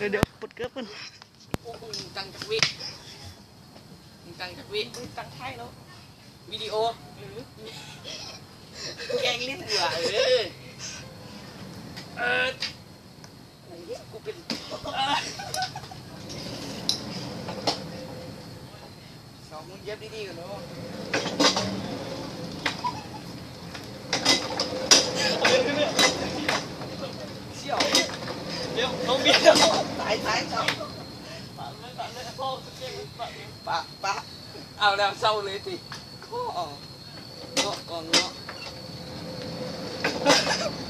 ດຽວໆ ປົດເກີບກ່ອນ. ໂອ້ ມຶງຕັ້ງຈັກວິ ມຶງຕັ້ງຈັກວິ ຕັ້ງໄທເນາະ ວິດີໂອ ເອີ ແກງຫຼິ້ນເຫຼືອ ເອີ ເອີ ກູເປັນ ສອງ ມຶງຢຽບດີໆກ່ອນເນາະ ສຽວ ດຽວ ນ້ອງເບຍ ຕາຍ ຕາຍ ຕາຍ ປະ ປະ ເອົາແລ້ວເຊົາເລີຍຕິ ເງາະ ເງາະ ເງາະ.